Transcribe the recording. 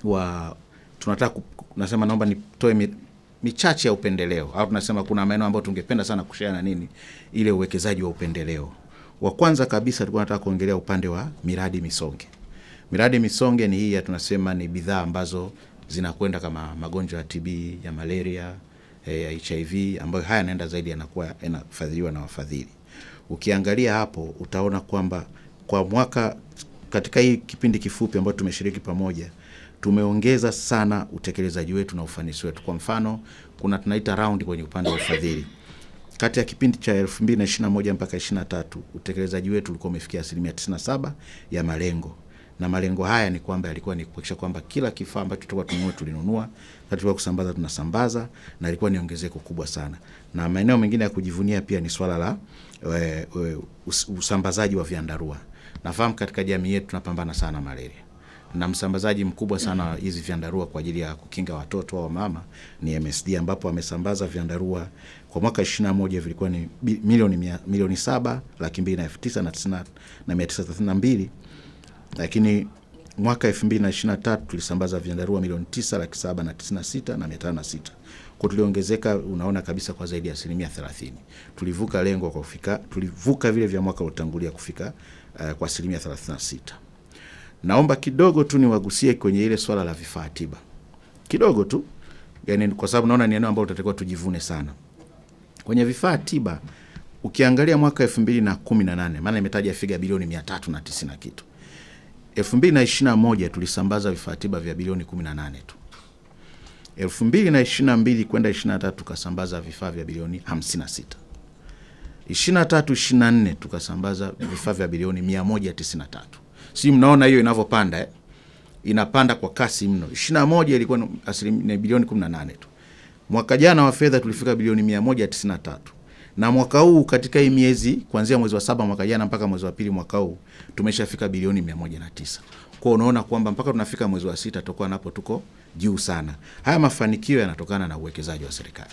wa tunataka, nasema naomba nitoe michache ya upendeleo, au tunasema kuna maeneo ambayo tungependa sana kushare na nini ile uwekezaji wa upendeleo. Wa kwanza kabisa tulikuwa tunataka kuongelea upande wa miradi misonge. Miradi misonge ni hii ya tunasema ni bidhaa ambazo zinakwenda kama magonjwa ya TB, ya malaria, ya HIV, ambayo haya yanaenda zaidi yanakuwa yanafadhiliwa na wafadhili. Ukiangalia hapo utaona kwamba kwa mwaka katika hii kipindi kifupi ambacho tumeshiriki pamoja tumeongeza sana utekelezaji wetu na ufanisi wetu. Kwa mfano kuna tunaita round kwenye upande wa ufadhili. Kati ya kipindi cha 2021 mpaka 23 utekelezaji wetu ulikuwa umefikia 97% ya malengo. Na malengo haya ni kwamba yalikuwa ni kuhakikisha kwamba kila kifaa ambacho tulikuwa tununua tulinunua, tulikuwa kusambaza tunasambaza, na ilikuwa ni ongezeko kubwa sana. Na maeneo mengine ya kujivunia pia ni swala la usambazaji wa vyandarua. Nafahamu katika jamii yetu tunapambana sana malaria. Na msambazaji mkubwa sana hizi vyandarua kwa ajili ya kukinga watoto au mama ni MSD, ambapo wamesambaza vyandarua kwa mwaka 21 vilikuwa ni milioni 7,209,932, lakini mwaka 2023 tulisambaza vyandarua 9,796,506. Kwa tuliongezeka, unaona kabisa kwa zaidi ya 30%. Tulivuka lengo kwa kufika, tulivuka vile vya mwaka utangulia kufika kwa 36%. Naomba kidogo tu niwagusie kwenye ile swala la vifaa tiba. Kidogo tu, yani kwa sababu naona ni eneo ambalo tutatakiwa tujivune sana. Kwenye vifaa tiba ukiangalia mwaka 2018, maana nimetaja figa bilioni 390 na kitu. 2021 tulisambaza vifaa tiba vya bilioni 18 tu. 2022 kwenda 23 tukasambaza vifaa vya bilioni 56. 23 24 tukasambaza vifaa vya bilioni 193. Si mnaona hiyo inavyopanda eh? Inapanda kwa kasi mno. 21 ilikuwa ni bilioni 18 tu. Mwaka jana wa fedha tulifika bilioni 193. Na mwaka huu katika hii miezi kuanzia mwezi wa 7 mwaka jana mpaka mwezi wa 2 mwaka huu tumeshafika bilioni 109. Kwa unaona kwamba mpaka tunafika mwezi wa 6 tutakuwa napo tuko juu sana. Haya mafanikio yanatokana na uwekezaji wa serikali.